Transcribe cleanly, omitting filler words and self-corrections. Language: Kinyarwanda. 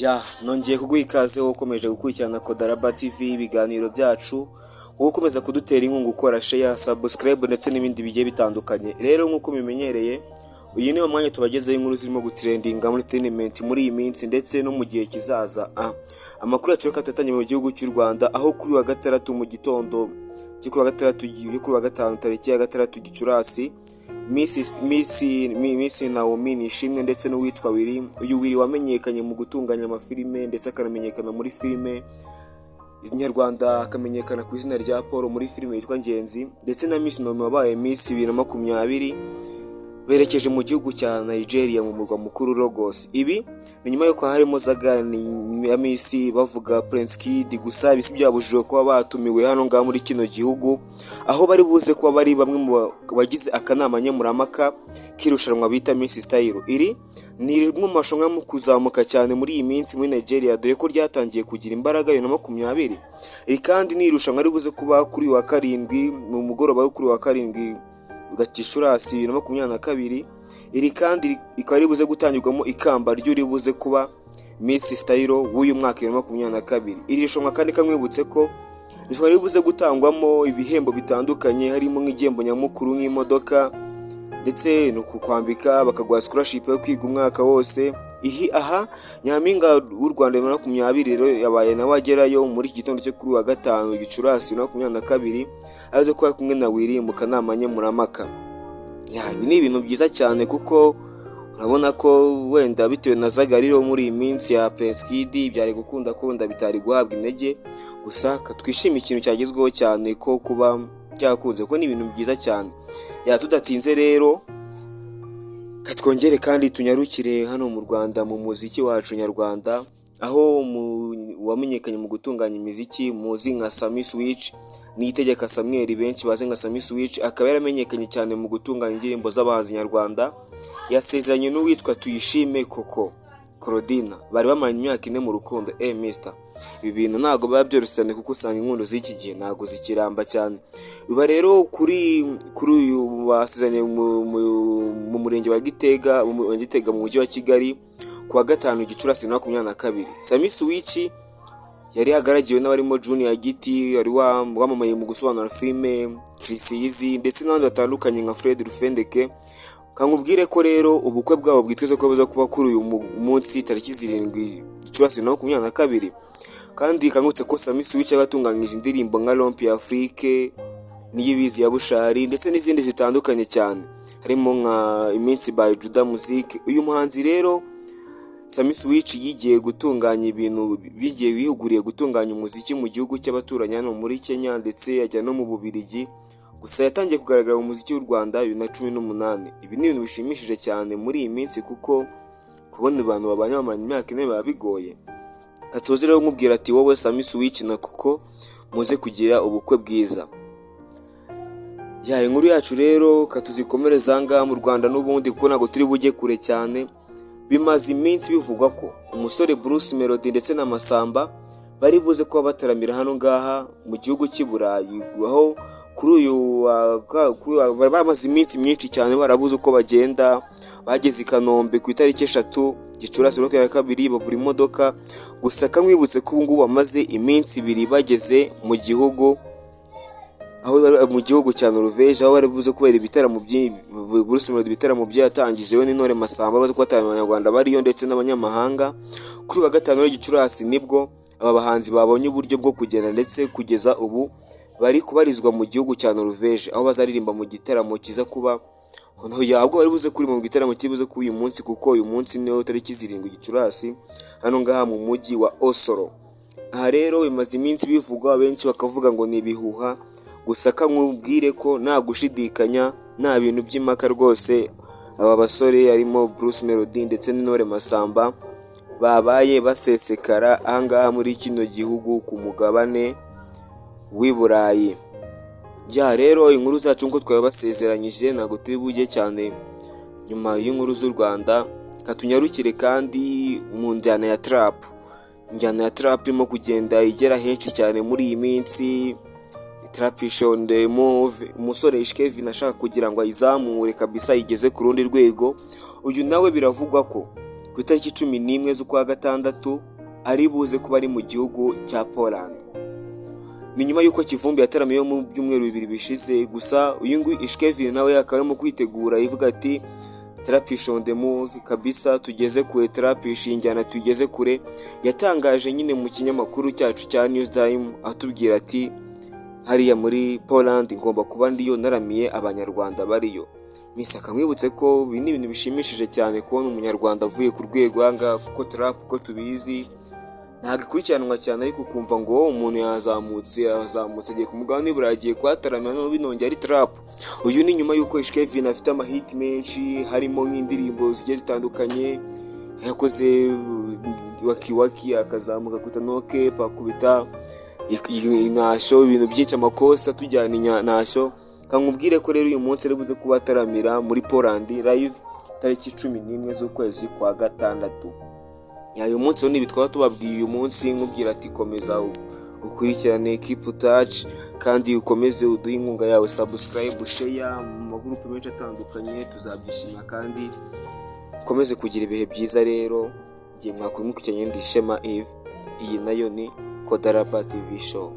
Ya, nongeye kuguha ikaze wowe ukomeje gukurikirana Kodaraba TV, ibiganiro byacu, wowe ukomeza kudutera inkunga ukora share, subscribe ndetse n'ibindi bigiye bitandukanye. Rero nk'uko mubimenyereye, uyu ni wo mwanya tubagezeho inkuru zirimo gutrendinga muri entertainment muri iyi minsi ndetse no mu gihe kizaza. Amakuru yacu reka tuyatangiye mu gihugu cy'u Rwanda, aho kuri wa gatandatu mu gitondo cyo kuri wa gatandatu, cyo kuri wa gatanu, tariki ya 6 Gicurasi, Miss Naomi Nishimwe ndetse n'uwitwa Willy. Uyu Willy wamenyekanye mu gutunganya amafilime ndetse akanamenyekana muri filime nyarwanda, akamenyekana ku izina rya Paul muri filime yitwa Ngenzi, ndetse na Miss Naomi wabaye Miss 2020, berekeje mu gihugu cya Nigeria mu murwa mukuru Lagos. Ibi ni nyuma y'uko harimo Zagani ya Miss bavuga Prince Kid, gusa bisi byabujijwe kuba batumiwe hano ngaha muri kino gihugu, aho bari buze kuba bari bamwe mu bagize akanama nkemurampaka k'irushanwa bita Miss Style. Iri ni rimwe mu marushanwa mu kuzamuka cyane muri iyi minsi muri Nigeria, dore ko ryatangiye kugira imbaraga 2020. Iri kandi ni irushanwa ribuze kuba kuri uyu wa karindwi, mu mugoroba wo kuri uyu wa karindwi Gicurasi 2022. Iri kandi rikaba ribuze gutangirwamo ikamba ry'uri buze kuba Miss Style w'uyu mwaka 2022. Iri rushanwa kandi kamwibutse ko rikaba ribuze gutangwamo ibihembo bitandukanye, harimo nk'igihembo nyamukuru nk'imodoka, ndetse no kukwambika, bakaguha scholarship yo kwiga umwaka wose. Ihi aha Nyampinga w'u Rwanda 2020 rero yabaye nawe agerayo muri iki gitondo cyo kuri wa gatanu Gicurasi 2022, aze kuba kumwe na Willy mu kanama nkemurampaka. Ya, ibi ni ibintu byiza cyane, kuko urabona ko wenda bitewe na Zagariro muri iyi minsi ya Prince Kid byari gukunda ko wenda bitari guhabwa intege. Gusa twishimiye ikintu cyagezweho cyane ko kuba byakunze, kuko ni ibintu byiza cyane. Ya, tudatinze rero, twongere kandi tunyarukire hano mu Rwanda mu muziki wacu nyarwanda, aho wamenyekanye mu gutunganya imiziki muzi nka Sami Switch, Niyitegeka Samuel benshi bazi nka Sami Switch, akaba yaramenyekanye cyane mu gutunganya indirimbo z'abahanzi nyarwanda, yasezeranye n'uwitwa Tuyishime Koko Claudine bari bamaranye imyaka 4 mu rukundo. Mister, ibi bintu ntabwo biba byoroshye cyane, kuko usanga inkundo z'iki gihe ntabwo zikiramba cyane. Biba rero kuri uyu basezeranye mu murenge wa Gitega, mu murenge wa Gitega mu mujyi wa Kigali, ku wa gatanu Gicurasi 2022. Sami Switch yari yagaragiwe n'abarimo Junior Giti wari wamamaye mu gusobanura filime, Chriss Eazy ndetse n'abandi batandukanye nka Fred Rufendeke. Kankubwire ko rero ubukwe bwabo bwiteze ko buza kuba kuri uyu munsi tariki 7 Gicurasi 2022. Kandi kangutse ko Sami Switch yabatunganyije indirimbo nka Rompi ya Afrique, Niyibizi ya Bushari ndetse n'izindi zitandukanye cyane, harimo nka Iminsi by Juda Muzik. Uyu muhanzi rero Sami Switch yigiye gutunganya ibintu, bigiye wihuguriye gutunganya umuziki mu gihugu cy'abaturanyi hano muri Kenya, ndetse ajya no mu Bubiligi. Gusa yatangiye kugaragara mu muziki w'u Rwanda 2018. Ibi ni ibintu bishimishije cyane muri iyi minsi, kuko kubona abantu babanye bamaranye imyaka 4 biba bigoye. Gatozi rero nkubwira ati wowe Sami Switch na kuko muze kugira ubukwe bwiza. Ya, inkuru yacu rero katuzikomereza aha ngaha mu Rwanda n'ubundi, kuko ntabwo turi bujye kure cyane. Bimaze iminsi bivugwa ko umusore Bruce Melody ndetse na Masamba bari buze kuba bataramira hano ngaha mu gihugu cy'i Burayi, aho kuri uyu bari bamaze iminsi myinshi cyane barabuze uko bagenda. Bageze i Kanombe ku itariki 3 Gicurasi 2022, babura imodoka. Gusa kamwibutse ko ubu ngubu bamaze iminsi 2 bageze mu gihugu, aho bari mu gihugu cya Norvège, aho bari buze kubera ibitaramo Bruce Melody, ibitaramo bye yatangije we n'Intore Masamba, baze kubatarama Abanyarwanda bariyo ndetse n'abanyamahanga. Kuri wa gatanu w'Gicurasi nibwo aba bahanzi babonye uburyo bwo kugenda, ndetse kugeza ubu bari kubarizwa mu gihugu cya Norvège, aho bazaririmba mu gitaramo kiza kuba. Ahubwo bari buze kuririmba mu gitaramo kiri buze kuba uyu munsi, kuko uyu munsi niwo tariki 7 Gicurasi, hano ngaha mu mujyi wa Oslo. Aha rero bimaze iminsi bivugwa, benshi bakavuga ngo ni ibihuha. Gusa kamubwire ko nta gushidikanya, nta bintu by'impaka rwose, aba basore harimo Bruce Melody ndetse n'Intore Masamba babaye basesekara aha ngaha muri kino gihugu ku mugabane w'i Burayi. Ya, rero inkuru zacu nk'uko twabasezeranyije, ntabwo turi bujye cyane nyuma y'inkuru z'u Rwanda. Katunyarukire kandi mu njyana ya trap. Injyana ya trap irimo kugenda igera henshi cyane muri iyi minsi, trap on the move. Umusore Kevin ashaka kugira ngo ayizamure kabisa, ayigeze ku rundi rwego. Uyu nawe biravugwa ko ku ku itariki 11 z'ukwa gatandatu ari buze kuba ari mu gihugu cya Poland. Ni nyuma y'uko Kivumbi yataramiye mu byumweru 2 bishize. Gusa uyu nguyu Ish Kevin nawe akaba arimo kwitegura, ivuga ati: "Trappish on the move kabisa, tugeze kure, Trappish injyana tugeze kure." Yatangaje nyine mu kinyamakuru cyacu cya News Time, atubwira ati: "Hariya muri Poland ngomba kuba ndiyo, naramiye Abanyarwanda bariyo." Misa akamwibutse ko ibi ni ibintu bishimishije cyane kubona Umunyarwanda avuye ku rwego aha, kuko trap uko tubizi ntabwo ikurikiranwa cyane, ariko ukumva ngo umuntu yazamutse, yazamutse agiye ku mugabane w'i, agiye kuhataramira, noneho binongeye ari trap. Uyu ni nyuma y'uko Ish Kevin afite amahiti menshi, harimo nk'indirimbo zigiye zitandukanye yakoze, Waki Waki, akazamuka akubita No Cap, akubita Intashyo, ibintu byinshi, amakosa tujyana Intashyo. Kankubwire ko rero uyu munsi ari buze kuba ataramira muri Poland live tariki 11 z'ukwezi kwa gatandatu. Uyu munsi ni twaba tubabwiye uyu munsi, nkubwira ati: "Komeza ukurikirane, keep touch, kandi ukomeze uduhe inkunga yawe, subscribe, share mu magurupe menshi atandukanye, tuzabyishima kandi ukomeze kugira ibihe byiza." Rero ngiye mwakuri mukurikiranye, ndi Ishema Yves, iyi nayo ni Kodaraba TV Show.